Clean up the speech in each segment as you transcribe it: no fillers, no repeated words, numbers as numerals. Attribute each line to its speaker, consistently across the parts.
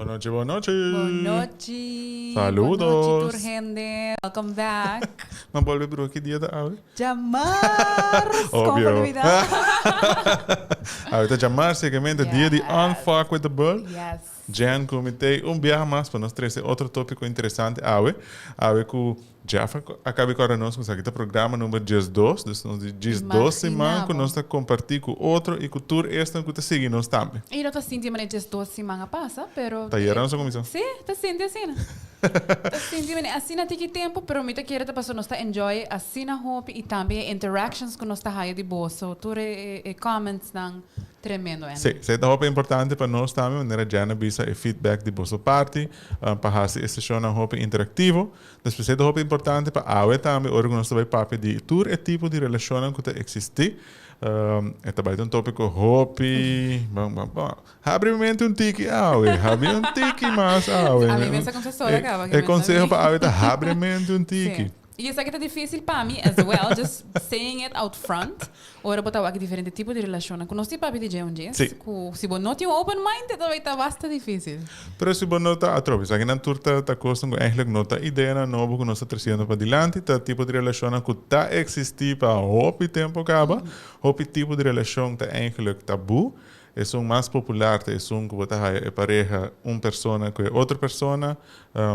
Speaker 1: Bon nochi, bon nochi.
Speaker 2: Bon nochi.
Speaker 1: Saludos.
Speaker 2: Bon nochi tur hende. Welcome back.
Speaker 1: M'a bolbe broer ki dia ta awe?
Speaker 2: Djamars! Como
Speaker 1: Obvio.
Speaker 2: por olvida?
Speaker 1: Awe ta djamars, zekermente dia di Unfuckwithable.
Speaker 2: Yes.
Speaker 1: Jen cu mi tey un biaha mas pa nos trece otro topico interesante awe. Awe cu Jeff a caba di corda nos cu esaki ta programa number 12, dus nos di 12 siman cu nos ta comparti cu otro y cu tur esnan cu ta sigui nos tambe.
Speaker 2: Y no ta sinti manera 12 siman a pasa, pero.
Speaker 1: Ta yera nos a cuminsa.
Speaker 2: Si, ta sinti asina. Ta sinti manera asina tiki tempo, pero mi ta kere ta pasobra nos ta enjoy asina hopi y tambe e interactions cu nos ta haya di boso, tur e commentsnan, tremendo Andy.
Speaker 1: Si, esey ta hopi importante pa nos tambe, manera Jen a bisa e feedback di boso parti pa haci e sesionnan hopi interactivo. Despues e ta hopi importante pa awe tambe ora ku nos ta bai papia di tur e tipo di relashonnan ku ta eksistí. E ta bai ta un tópiko hopi, bon, bon, bon. Habri mi mente un tiki awe, habri un tiki mas awe.
Speaker 2: Ami mes a kumsa sola kaba.
Speaker 1: E konseho pa awe ta habri mente un tiki.
Speaker 2: Sí. I esaki ta difísil pa mi as well, just saying it out front. Ora bo ta wak diferente tipo di relashonnan ku nos tin papia di dje un djes,
Speaker 1: Sí.
Speaker 2: ku si bo no tin un open mind e ta bai ta basta difísil.
Speaker 1: Pero si bo no ta atrobe, esaki nan tur ta ta kosnan ku eigenlijk no ta ideanan nobo ku nos ta tresiendo padilanti, ta tipo di relashonnan ku ta eksistí pa hopi tempu kaba. Hopi tipo di relashon ta eigenlijk tabú. Esun mas popular ta esun ku bo ta haya e pareha un persona ku e otro persona,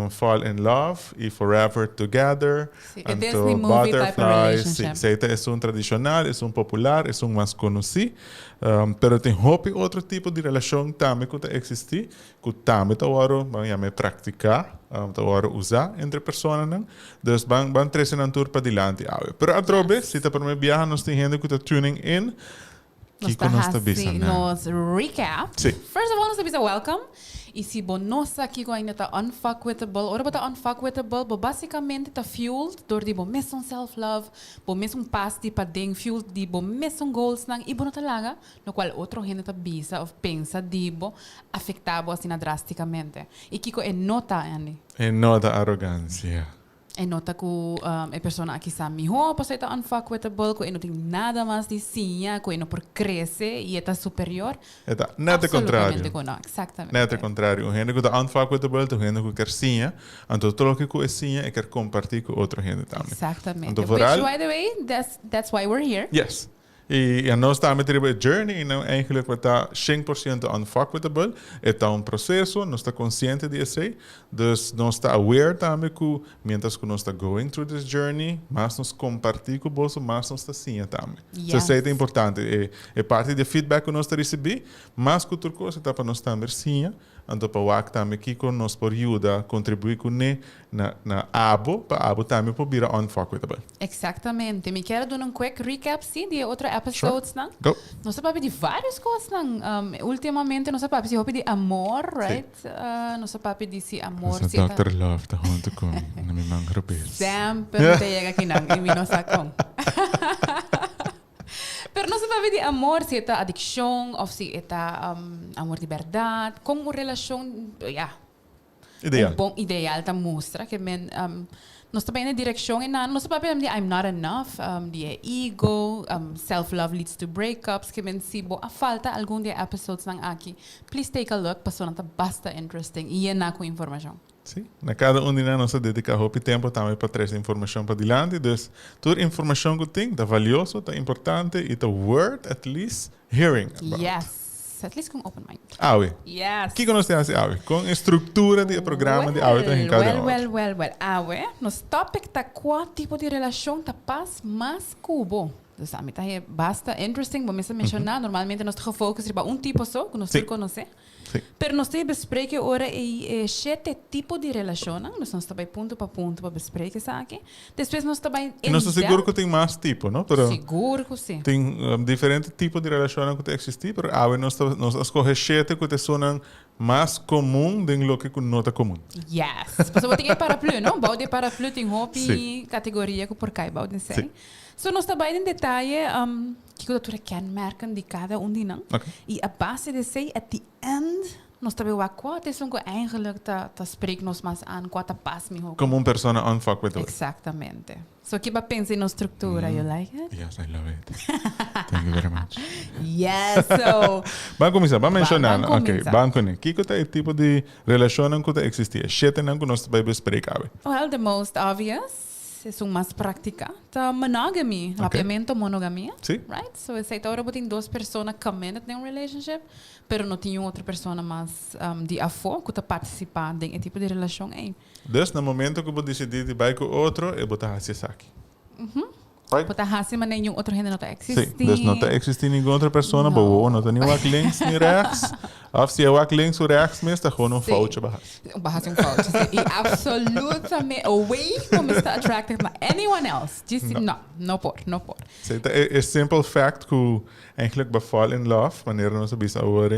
Speaker 1: fall in love y forever together.
Speaker 2: Sí, e Disney movie type of relationship.
Speaker 1: Sí, esei ta esun tradicional, esun popular, esun mas conoci. Pero tin hopi otro tipo di relacion tambe cu ta existi, cu tambe ta worde, ban yama e practica, ta worde usa entre personanan. Dus ban ban trece nan tur padilanti awe. Pero atrobe, si ta prome biaha nos tin hende cu ta tuning in,
Speaker 2: Nos
Speaker 1: Kiko
Speaker 2: ta
Speaker 1: nos ta bisa
Speaker 2: hasi
Speaker 1: nan?
Speaker 2: nos recap.
Speaker 1: Sí.
Speaker 2: First of all nos ta bisa welcome. Y si bo no sa kiko ainda ta unfuckwithable, ora bo ta unfuckwithable bo basicamente ta fueled door di bo mesun self love, bo mesun pas di paden, fueled di bo mesun goalsnan y bo no ta laga locual otro hende ta bisa of pensa di bo afecta bo asina drasticamente. Y kiko e no ta, Andy?
Speaker 1: E no ta arogancia.
Speaker 2: E nota ku e persona aki sa mihó pasobra e ta unfuckwithable, ku e no tin nada mas di siña, ku e no por krese i e ta superior.
Speaker 1: E ta net e kontrario.
Speaker 2: Absolutamente ku no, eksaktamente.
Speaker 1: Net e kontrario. Un hende ku ta unfuckwithable ta un hende ku kier siña, anto tur loke ku e siña e kier kompartí ku otro hende tambe.
Speaker 2: Eksaktamente.
Speaker 1: Anto vooral.
Speaker 2: Which by the way, that's why we're here.
Speaker 1: Yes. Y nos tambe ta riba e journey y no eigenlijk bo ta 100% unfuckwithable. E ta un proceso, nos ta consciente di esey. Dus nos ta aware tambe cu mientras cu nos ta going through this journey, mas nos comparti cu boso, mas nos ta siña tambe. So esey ta importante. E e parti di e feedback cu nos ta ricibi, mas cu tur cos e ta pa nos tambe siña. Anto pa wak tambe kiko nos por yuda contribui cune na na abo pa abo tambe por bira unfuckwithable.
Speaker 2: Exactamente. Mi kier a duna un quick recap si di e otro episodesnan.
Speaker 1: Sure. Go.
Speaker 2: Nos a papia di varios cosnan. Ultimamente nos a papia si hopi di amor, right? Nos a papia di si amor
Speaker 1: Nos
Speaker 2: si ta.
Speaker 1: Doctor Love ta hunto cu mi na mi man robes.
Speaker 2: Semper mi ta yega akinan y mi no sa con. Pero nos a papia di amor, si e ta adiccion of si e ta amor di berdad. Con un relacion, ya.
Speaker 1: Ideal.
Speaker 2: Un bon ideal ta mustra ke men nos ta bai na e direccion einan. Nos ta papia di I'm not enough, di e ego, self love leads to breakups. Ke men si bo a falta algun di e episodesnan aki, please take a look pasobra nan ta basta interesting y yena cu informacion.
Speaker 1: Sí, na kada un di nan nos ta dediká hopi tempu tambe pa trese informashon padilanti. Dus tur informashon ku tin ta valioso, ta importante i ta worth at least hearing about.
Speaker 2: Yes, at least ku un open mind.
Speaker 1: Awe.
Speaker 2: Yes.
Speaker 1: Kiko nos tin hasi awe? Kon e struktura di e programa di awe ta hinká den
Speaker 2: Well,
Speaker 1: otro?
Speaker 2: well, well, well. Awe, nos topic ta kua tipo di relashon ta pas mas ku bo. Dus ami ta haña basta interesting, bo mes a menshoná, normalmente nos ta gefocus riba un tipo so, ku nos tur konosé.
Speaker 1: Sí.
Speaker 2: Pero nos ta bespreek e ora ei e shete tipo di relashonnan, dus nos ta bai punto pa punto pa bespreek esaki. Despues nos ta bai
Speaker 1: I nos ta sigur ku tin mas tipo, no? Pero
Speaker 2: Sigur ku si.
Speaker 1: Tin diferente tipo di relashonnan ku ta eksistí, pero awe nos ta nos a skohe shete ku ta esunnan mas komun den loke ku no ta komun.
Speaker 2: Yes. Pasobra bo tin e paraplu, no? Bou di e paraplu tin hopi
Speaker 1: Sí.
Speaker 2: kategoria ku por kai bou den esei.
Speaker 1: Sí.
Speaker 2: So nos ta bai den detaye kiko ta tur e kenmerken di kada un di nan.
Speaker 1: Okay.
Speaker 2: I a base di esei at the end. Nos ta bay wak cua ta esun cu eigenlijk ta spreek nos mas aan, cua ta pas miho.
Speaker 1: Como un persona unfuckwithable.
Speaker 2: Exactamente. So ki bo a pensa di nos structura? You like it?
Speaker 1: Yes, I love it. Thank you very much.
Speaker 2: Yes, so.
Speaker 1: Ban cuminsa, ban menciona.
Speaker 2: Ban
Speaker 1: Ok,
Speaker 2: cuminsa.
Speaker 1: Ban cune. Kico ta e tipo di relacionnan cu ta existi? E shetenan cu nos ta bay bespreek awe.
Speaker 2: Well, the most obvious, esun mas practica, ta monogamy. Papiamento, monogamia. Right? So esey ta ora bo tin dos persona committed den un relationship, pero no tin un otro persona mas di afo cu ta participa den e tipo di relacion ey.
Speaker 1: Dus na momento cu bo dicidi di bay cu otro, e bo ta haci esaki. Right?
Speaker 2: Bo ta haci manera ningun otro hende no ta existi.
Speaker 1: Si, dus no ta existi ningun otro persona, bo wowo no ta ni wak links ni rechts. Of si e wak links o rechts mes, ta gewoon un foutje bo haci.
Speaker 2: Bo haci un foutje, si. Y absolutamente, away bo mester attracted na anyone else. Djis, no, no por, no por.
Speaker 1: Si, ta e simple fact cu eigenlijk bo fall in love, manera nos a bisa awor,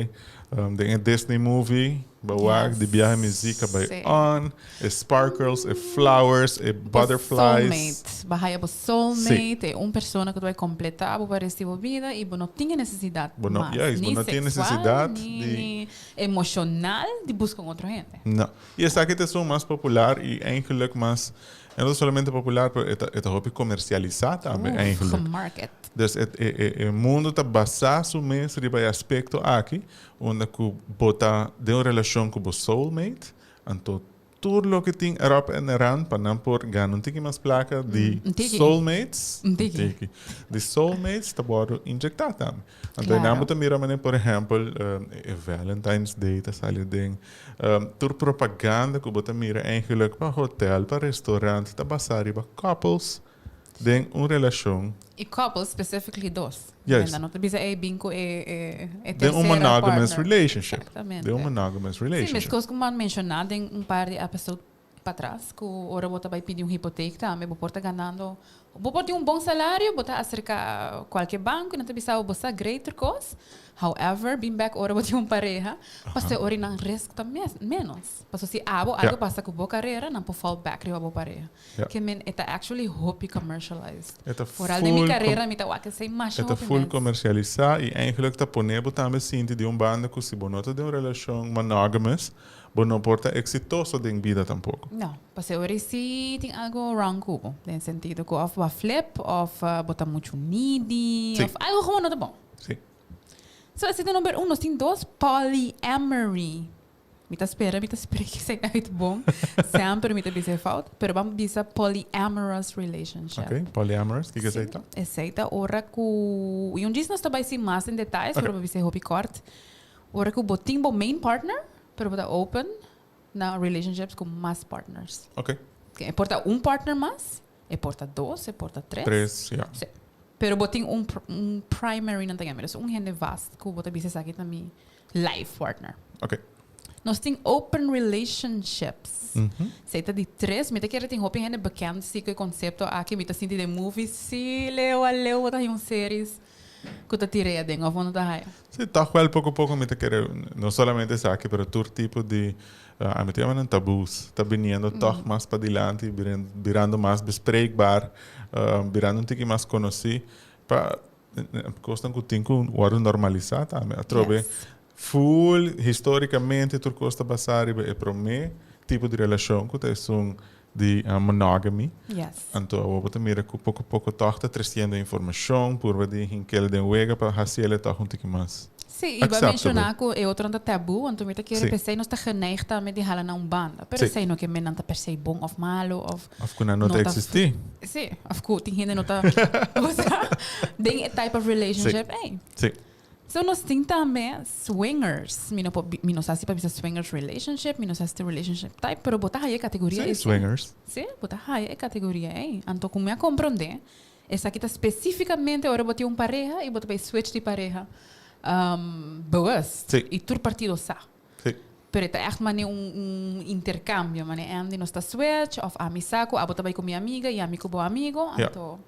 Speaker 1: den e Disney movie, Bo wak di biaha muziek a bai on, e sparkles, e flowers, e butterflies.
Speaker 2: Bo soulmate. Bo haya bo soulmate, e un persona ku ta bai kompletá bo pa resti bo bida i bo no tin e nesesidat mas,
Speaker 1: ni
Speaker 2: ni seksual, ni emoshonal di buska un otro hende.
Speaker 1: No. I esaki ta esun mas popular i eigenlijk mas, e no ta solamente popular pero e ta hopi komersialisá tambe eigenlijk.
Speaker 2: Uf, gemarket.
Speaker 1: Dus e mundo ta basá su mes riba e aspekto aki. Unda ku bo ta den un relashon ku bo soulmate, anto tur loke tin erop en eran pa nan por gana un tiki mas plaka di soulmates,
Speaker 2: Un tiki.
Speaker 1: Di soulmates ta wòrdu injektá tambe. Anto einan bo ta mira manera por ehèmpel e Valentine's Day ta sali den tur propaganda ku bo ta mira eigenlijk pa hotel, pa restaurant ta basá riba couples den un relashon.
Speaker 2: E couples, specifically dos.
Speaker 1: Juist.
Speaker 2: Nan no ta bisa ey bin cu e e
Speaker 1: Den un
Speaker 2: tercera
Speaker 1: monogamous
Speaker 2: partner.
Speaker 1: Relationship.
Speaker 2: Exactamente.
Speaker 1: Den un monogamous
Speaker 2: Sí,
Speaker 1: relationship.
Speaker 2: mescos cu bo a menciona den un par di episode patras, cu ora bo ta bay pidi un hipoteek tambe, bo por ta ganando, bo por tin un bon salario, bo ta acerca cualke banco y nan ta bisa bo, bo sa great tur cos. However, bin bek ora bo tin un pareha, pasobra ora nan risk ta menos. Pasobra si abo algo pasa cu bo carera, nan por fall back riba bo pareha. Ke men e ta actually hopi commercialized.
Speaker 1: E ta
Speaker 2: Vooral den mi
Speaker 1: full
Speaker 2: carera mi ta wak esei masha
Speaker 1: E ta
Speaker 2: hopi
Speaker 1: full
Speaker 2: mes.
Speaker 1: Comercialisa y eigenlijk ta pone bo tambe sinti di un banda cu si bo no ta den un relacion monogamous, bo no por ta exitoso den bida tampoco.
Speaker 2: No, pasobra ora si tin algo wrong cu bo, den sentido cu of bo a flip of bo ta mucho needy of algo gewoon no ta bon. So esei ta number un. Nos tin dos, polyamory. Mi ta spera, mi ta spera que esei uit bon. Semper mi ta bisa e fout. Pero ban bisa polyamorous relationship.
Speaker 1: Ok, polyamorous, kiko esei ta?
Speaker 2: Esei ta ora ku, i un djis nos ta bai sin mas den detalles, pero bo bisa e hopi kort. Ora ku bo tin bo main partner, pero bo ta open na relationships ku mas partners. E por ta un partner mas, e por ta dos, e por ta tres.
Speaker 1: Tres, ja.
Speaker 2: Si. Pero bo tin un primary nan ta yama, dus un hende vast ku bo ta bisa esaki ta mi life partner. Nos tin open relationships. Esei ta di tres. Mi ta kere tin hopi hende bekend si ku e konsepto aki. Mi ta sinti den movies si leu a leu bo ta haña un series ku ta tira aden of bo no ta haña.
Speaker 1: Si, tòg wèl poko poko mi ta kere no solamente esaki pero tur tipo di ami ta yama nan taboes ta biniendo tòg mas padilanti birando mas bespreekbaar birando un tiki mas konosí pa Kosnan ku tin ku wòrdu normalisá tambe. Atrobe full histórikamente tur kos ta basá riba e promé tipo di relashon ku ta esun di monogamy. Anto awor bo ta mira ku poko poko tòg ta tresiendo informashon, purba di hinkel den wega pa hasi el e tòg un tiki mas.
Speaker 2: Sí, i bo a menshoná ku e otronan ta tabú, anto mi ta kere p'esei nos ta geneig tambe di hala na un banda. Pero esei no ke men nan ta per se bon òf malu òf.
Speaker 1: Òf ku nan no ta eksistí.
Speaker 2: Sí, òf ku tin hende no ta, bo sa, den e type of relationship ei. So nos tin tambe swingers. Mi no por, mi no sa si pa bisa swingers relationship, mi no sa si ta relationship type, pero bo ta haya e kategoria ei.
Speaker 1: Sí, swingers.
Speaker 2: Sí, bo ta haya e kategoria ei. Anto ku mi a komprondé, Esaki ta specificamente ora bo tin un pareha y bo ta bay switch di pareha bewust. Y tur partido sa. Pero e ta echt mane un intercambio, mane Andy nos ta switch of ami sa cu abo ta bay cu mi amiga y ami cu bo amigo, anto.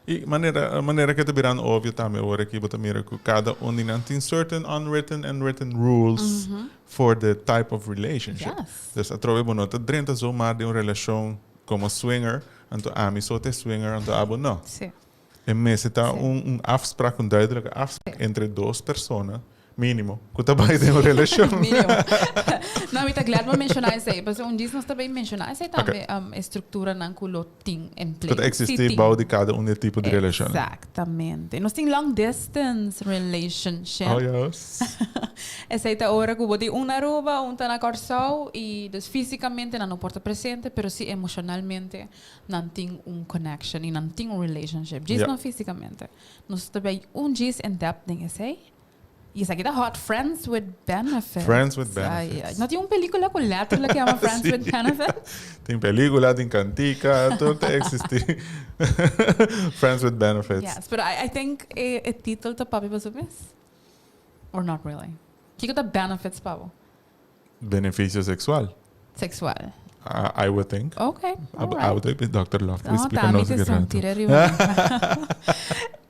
Speaker 1: Y manera cu ta birando obvio tambe ora cu bo ta mira cu cada un di nan tin certain unwritten and written rules for the type of relationship. Dus atrobe bo no ta drenta zomaar den un relacion como swinger, anto ami so ta e swinger, anto abo no. E mester ta un afspraak, un duidelijke afspraak entre dos persona. Mínimo. Ku ta bai den un relashon.
Speaker 2: Mínimo. No, mi ta glad bo menshoná esei. Pasobra un dies nos ta bai menshoná esei tambe, e strukturanan ku lo tin en
Speaker 1: Ku ta
Speaker 2: play. Si
Speaker 1: eksistí
Speaker 2: tin.
Speaker 1: bou di kada un di e tipo di relashonnan.
Speaker 2: Eksaktamente. Nos tin long distance relationship.
Speaker 1: Oh, yes.
Speaker 2: Esei ta ora ku bo tin un na Aruba, un ta na Kòrsou i dus físikamente nan no por ta presente, pero si emoshonalmente nan tin un connection i nan tin un relationship. Djis no físikamente. Nos ta bai un djis in depth den esei. I esaki ta hot, Friends with Benefits.
Speaker 1: Friends with Benefits.
Speaker 2: Ai, no tin un pelicula cu letterlijk yama Friends with Benefits?
Speaker 1: Tin pelicula, tin cantica, tur ta existi. Friends with Benefits.
Speaker 2: Yes, pero I think e titel ta papia pa su mes. Or not really? Kico ta benefits pa bo?
Speaker 1: Beneficio sexual.
Speaker 2: Sexual.
Speaker 1: I would think.
Speaker 2: Okay,
Speaker 1: all right. I would think Dr. Love
Speaker 2: no,
Speaker 1: explica nos
Speaker 2: ki
Speaker 1: rato.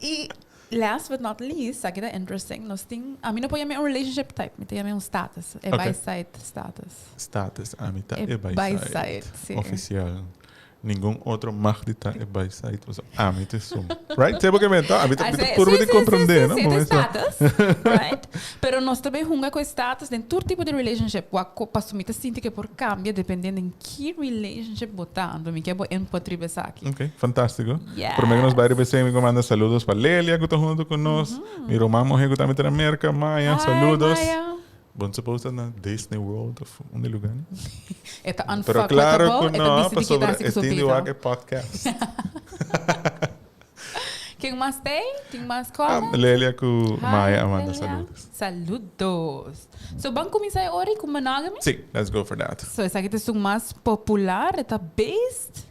Speaker 2: Y last but not least, aki ta interesting, nos tin, ami no por yama un relationship type, mi ta yama un status, e
Speaker 1: Okay.
Speaker 2: by side status.
Speaker 1: Status, ami ta
Speaker 2: E
Speaker 1: e by
Speaker 2: by
Speaker 1: side.
Speaker 2: side, sí.
Speaker 1: Oficial. Ningun otro mag di ta e by side pasobra ami ta esun. Right? Sebo ke menta? Ami ta, mi ta purba di comprende, no?
Speaker 2: Sí, sí, status, right? Pero nos ta bay hunga cu e status den tur tipo di relationship. Wak cu pasobra mi ta sinti cu e por cambia dependiendo den ki relationship bo ta. Anto mi kier bo input riba esaki.
Speaker 1: Ok, fantastico.
Speaker 2: Yes.
Speaker 1: Prome cu nos bay riba esey mi cu manda saludos pa Lelia cu ta hunto cu nos. Mi ruman muhe cu tambe ta na Merca, Maya,
Speaker 2: Hi,
Speaker 1: saludos.
Speaker 2: Maya.
Speaker 1: Bon suppose ta na Disney World of un lugar ni.
Speaker 2: E ta
Speaker 1: Pero claro
Speaker 2: unfuckable,
Speaker 1: cu
Speaker 2: e ta
Speaker 1: no,
Speaker 2: bisti di
Speaker 1: pasobra
Speaker 2: kita
Speaker 1: e
Speaker 2: su
Speaker 1: tin di
Speaker 2: pito.
Speaker 1: wak e podcast.
Speaker 2: Ken mas t'ey? Tin mas
Speaker 1: Ah,
Speaker 2: comments?
Speaker 1: Lelia cu
Speaker 2: Hi,
Speaker 1: Maya a manda
Speaker 2: Lelia.
Speaker 1: saludos.
Speaker 2: Saludos. So ban cuminsa e ora cu monogamy?
Speaker 1: Sí, let's go for that.
Speaker 2: So esaki ta esun mas popular, e ta based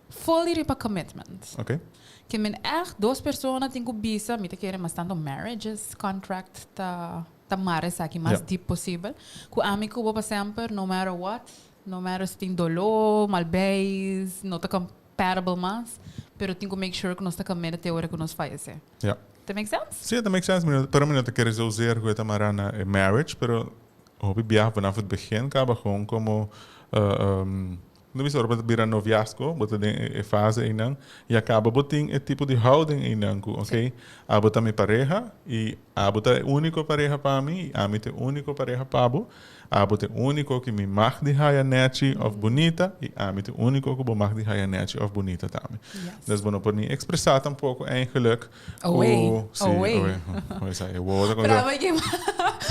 Speaker 2: fully riba commitment.
Speaker 1: Ok.
Speaker 2: Ke men echt dos persona tin cu bisa, mi ta kere mas tanto marriages contract ta Ta mara esaki mas diep posibel. Ku ami ku bo pa semper, no matter what, no matter si tin doló, mal beis, no ta compatible mas, pero tin ku make sure ku nos ta committed te ora ku nos fayesé. Ta make sense?
Speaker 1: Sí, ta make sense. Mi no, pero mi no ta kere zozeer ku e ta mará na e marriage, pero hopi biaha vanaf het begin kaba gewoon komo No bisa ora bo ta bira noviazgo, bo ta den e fase einan, y a caba bo tin e tipo di houding einan cu, ok, abo ta mi pareha y abo ta e unico pareha pa mi y ami ta e unico pareha pa bo, abo ta e unico cu mi mag di haya nechi of bunita y ami ta e unico cu bo mag di haya nechi of bunita tambe. Dus bo no por ni expresa tampoco eigenlijk
Speaker 2: Away,
Speaker 1: cu, si,
Speaker 2: away.
Speaker 1: away, away, sa e wowo ta
Speaker 2: Pero
Speaker 1: cuminsa
Speaker 2: away ke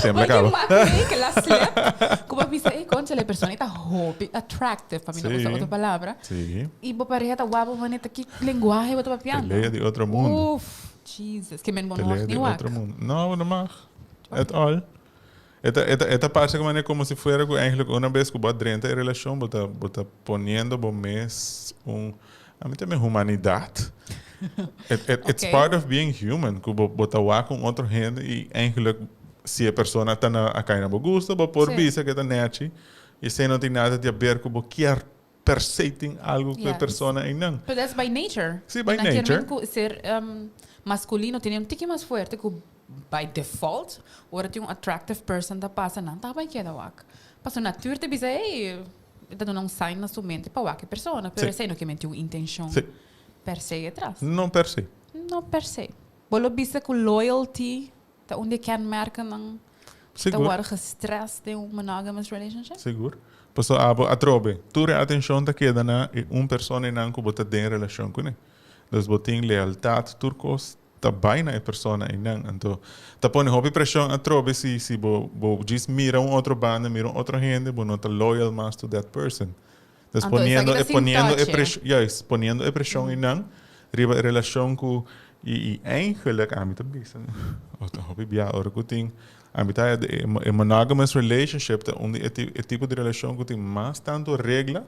Speaker 1: tembla
Speaker 2: away ke
Speaker 1: caba.
Speaker 2: wak mi ke la slip ku bo bisa ey conchale e persona ta hopi attractive pa mi no usa otro palabra y bo pareha ta wak bo manera ki lenguahe bo ta papiando.
Speaker 1: Pelea di otro mundo.
Speaker 2: Uf Jesus ke men bo no
Speaker 1: Pelea
Speaker 2: mag ni
Speaker 1: di
Speaker 2: wak.
Speaker 1: otro mundo. No bo no mag at all. E ta e ta e ta parce manera como si fuera cu eigenlijk una bes cu bo a drenta e relacion bo ta bo ta poniendo bo mes un a mi ta mi humanidad. It it it's part of being human cu bo bo ta wak un otro hende y eigenlijk si e persona ta na a cay na bo gusto bo por bisa cu e ta nechi y esey no tin nada di haber cu bo kier per se tin algo cu e persona eynan.
Speaker 2: Pero that's by nature.
Speaker 1: Sí, by
Speaker 2: En dan kier
Speaker 1: nature.
Speaker 2: men cu ser masculino tene un tiki mas fuerte cu by default ora tin un attractive person ta pasa nan ta bay keda wak. Pasobra natuur ta bisa ey e ta duna un sign na su mente pa wak e persona pero esey no kier men tin un intencion per se atras.
Speaker 1: No per se.
Speaker 2: No per se. Bo lo bisa cu loyalty Ta un di e kenmerkennan ta wòrdu gestress den un monogamous relationship?
Speaker 1: Sigur. Pasobra abo atrobe, tur e atencion ta keda na e un persona einan ku bo ta den relacion kuné. Dus bo tin lealtad, tur kos ta bai na e persona einan. Anto ta pone hopi presion atrobe si si bo bo djis mira un otro banda, mira un otro hende, bo no ta loyal mas to that person. Dus
Speaker 2: Anto
Speaker 1: poniendo
Speaker 2: esaki
Speaker 1: e
Speaker 2: ta sin
Speaker 1: poniendo e
Speaker 2: toche.
Speaker 1: presion, juist, poniendo e presion einan riba e relacion ku i i eigenlijk ami ta bisa oh ta hopi bia ora ku tin ami ta haya e e monogamous relationship ta un di e e tipo di relacion ku tin mas tanto regla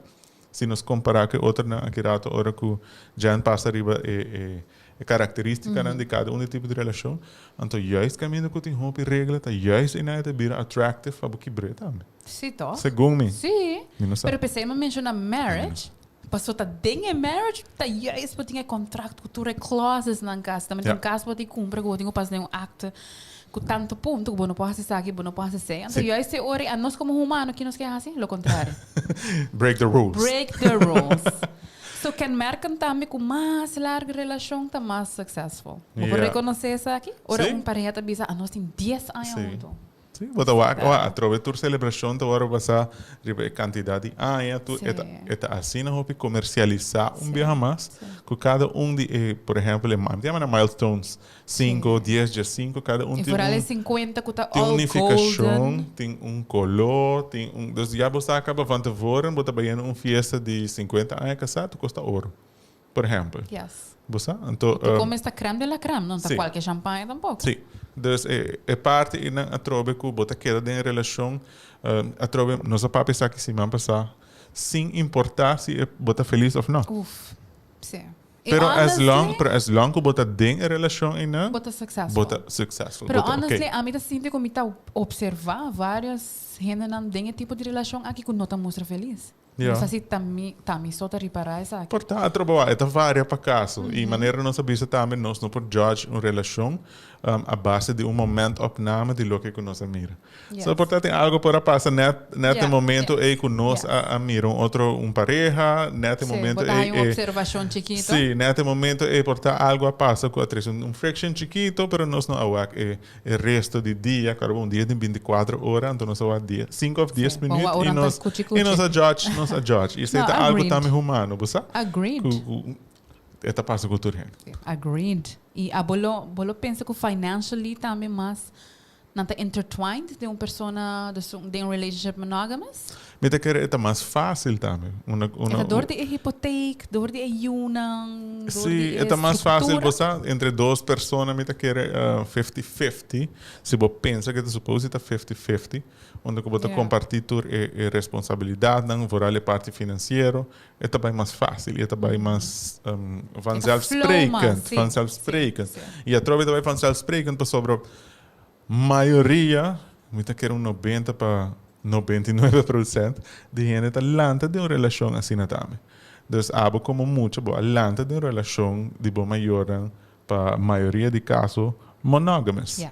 Speaker 1: si nos compara ku e otronan aki rato ora ku Jan pasa riba e e E karakteristikanan di kada un di tipo di relashon. Anto juist kaminda ku tin hopi regla ta juist einan e ta bira attractive pa bo kibr'é tambe.
Speaker 2: Sí toch?
Speaker 1: Segun mi.
Speaker 2: Sí.
Speaker 1: Mi no sa.
Speaker 2: Pero p'esei mi a menshoná marriage, paso ta den e marriage ta juist bo tin e contract ku tur e clausesnan kas. Ta mester un kas bo tin kumpra ku bo tin ku pasa den un akte ku tanto punto ku bo no por hasi esaki, bo no por hasi esei. Anto juist e ora ei anos komo humano ki nos ke hasi? Lo kontrario.
Speaker 1: Break the rules.
Speaker 2: Break the rules. So kenmerken tambe ku mas largu relashon ta mas successful. Bo por rekonosé esaki? Ora un pareha ta bisa, anos tin dies aña huntu.
Speaker 1: Sí, bo ta wak, wa, atrobe tur celebracion ta worde basa riba e cantidad di aña, tur e ta, e ta asina hopi comercialisa un biaha mas, cu cada un di e, por ehempel, e, mi ta yama nan milestones, cinco, dies, diescinco, cada un
Speaker 2: I
Speaker 1: tin
Speaker 2: vooral e
Speaker 1: un,
Speaker 2: 50 cu ta
Speaker 1: tin un
Speaker 2: all
Speaker 1: nificacion,
Speaker 2: golden.
Speaker 1: Tin un color, tin un, dus ya bo sa caba van tevoren bo ta bayendo un fiesta di 50 aña casa, tur cos ta oro. Por ehempel.
Speaker 2: Yes.
Speaker 1: Bo sa? Anto,
Speaker 2: Tu come esta crème de la crème, no ta
Speaker 1: Sí.
Speaker 2: cualke champagne tampoco.
Speaker 1: Sí. Dus e parti einan atrobe cu bo ta keda den e relacion, atrobe nos a papia esaki siman pasa, sin importa si e bo ta feliz of no.
Speaker 2: Uf, sí. I
Speaker 1: Pero as
Speaker 2: honestly,
Speaker 1: long, pero as long cu bo ta den e relacion einan,
Speaker 2: bo ta successful.
Speaker 1: Bo ta successful.
Speaker 2: Pero
Speaker 1: Bo ta
Speaker 2: honestly,
Speaker 1: okay.
Speaker 2: ami ta sinti cu mi ta observa varios hendenan den e tipo di relacion aki cu no ta mustra feliz.
Speaker 1: Ja.
Speaker 2: No sa si ta mi, ta mi so ta ripará esaki.
Speaker 1: Por ta atroba wak, e ta varia pa kaso. I manera nos a bisa tambe, nos no por judge un relashon a base di un momentopname di loke ku nos a mira. So por ta tin algo por a pasa net net e momento ei ku nos a a mira un otro un pareha, net e momento
Speaker 2: ei. Bo ta haña un observashon chikito.
Speaker 1: Sí, net e momento ei por ta algo a pasa ku a trese un friction chikito, pero nos no a wak e E resto di dia, claro un dia tin 24 ora, anto nos a wak die, 5 of 10
Speaker 2: Sí,
Speaker 1: minuut
Speaker 2: bo
Speaker 1: y
Speaker 2: ora
Speaker 1: nos,
Speaker 2: cuchi
Speaker 1: y
Speaker 2: cuchi.
Speaker 1: nos a judge, nos a judge. Y esey
Speaker 2: No,
Speaker 1: ta algo
Speaker 2: agreed.
Speaker 1: tambe humano, bo sa?
Speaker 2: Agreed.
Speaker 1: Cu, cu e ta pasa cu tur hende.
Speaker 2: Sí, agreed. Y abo lo, bo lo pensa cu financially tambe mas nan ta intertwined den un persona, dus un, den un relationship monogamous?
Speaker 1: Mi ta kere e ta mas fácil tambe. Una,
Speaker 2: E
Speaker 1: una,
Speaker 2: ta door di e hipoteek, door di e yunan, door
Speaker 1: Sí,
Speaker 2: di
Speaker 1: e
Speaker 2: e
Speaker 1: ta mas fácil,
Speaker 2: structura.
Speaker 1: bo sa, entre dos persona mi ta kere 50-50. Si bo pensa ku ta suppose ta 50-50, unda ku bo ta kompartí tur e e responsabilidatnan, vooral e parti finansiero, e ta bai mas fácil i e ta bai mas vanzelfsprekend, vanzelfsprekend. I atrobe ta bai vanzelfsprekend pasobra Mayoria, mi ta kere un 90 pa 99% di hende ta lanta den un relashon asina tambe. Dus abo komo mucha bo a lanta den un relashon di bo mayornan pa mayoria di kaso monogamous.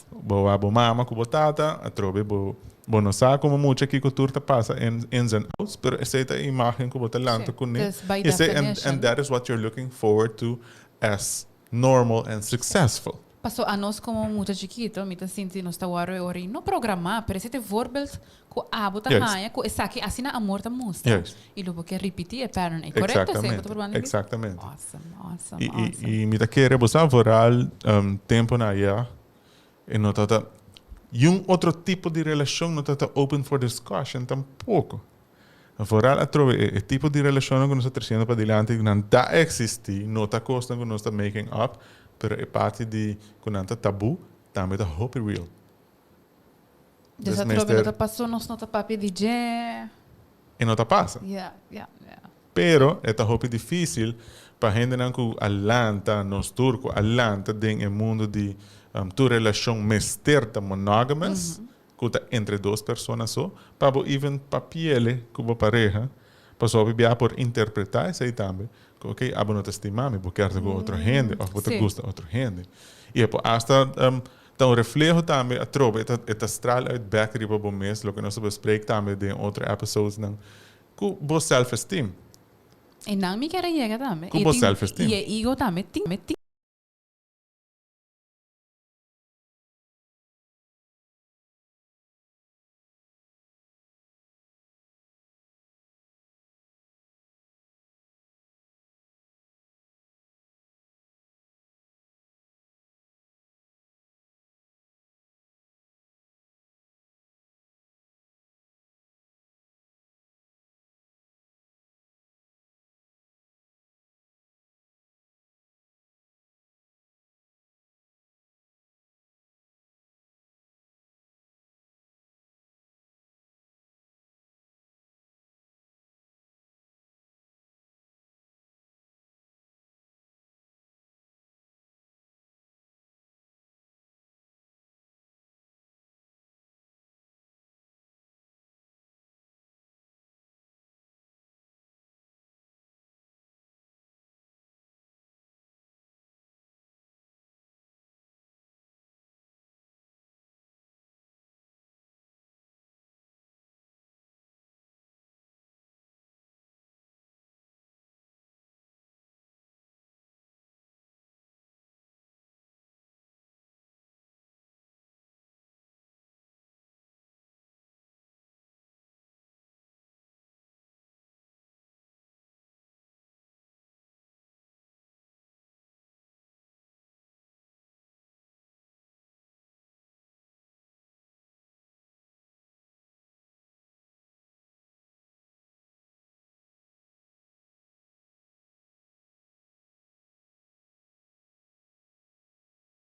Speaker 1: Bo wak bo mama ku bo tata, atrobe bo bo no sa komo mucha kiko tur ta pasa in ins and outs, pero esei ta e imagen ku bo ta lanta kuné. Esei and that is what you're looking forward to as normal and successful.
Speaker 2: Paso anos komo mucha chikito mi ta sinti nos ta wòrdu e ora i no programá, pero esei ta e voorbeeld ku abo ta haña ku esaki asina amor ta mustra. I lo bo ke ripití e pattern ei. Korekto esei bo ta probando di bisa?
Speaker 1: Exactamente.
Speaker 2: Awesome, awesome, awesome.
Speaker 1: I mi ta kere bo sa vooral temponan ayá e no tabata i un otro tipo di relashon no tabata open for discussion tampoko. Vooral atrobe e tipo di relacionnan cu nos ta treciendo padilanti, nan ta existi, no ta cosnan cu nos ta making up, pero e parti di cu nan ta tabu tambe ta hopi real.
Speaker 2: Dus atrobe no ta paso nos no ta papia di dje.
Speaker 1: E no ta pasa.
Speaker 2: Ja, ja, ja.
Speaker 1: Pero e ta hopi dificil pa hendenan cu a lanta, nos tur cu a lanta den e mundo di tur relacion mester ta monogamous, ku ta entre dos persona so, pa bo even papiele ku bo pareha, pasobra hopi bia por interpretá esei tambe, ku okey, abo no ta stima mi, bo kier ta ku otro hende òf bo ta gusta otro hende. I e por asta ta un refleho tambe atrobe, e ta e ta straal uit bèk riba bo mes, loke nos a bespreek tambe den otro episodesnan, ku bo self-esteem.
Speaker 2: Einan mi kier a yega tambe.
Speaker 1: Ku bo self-esteem.
Speaker 2: I e ego tambe tin.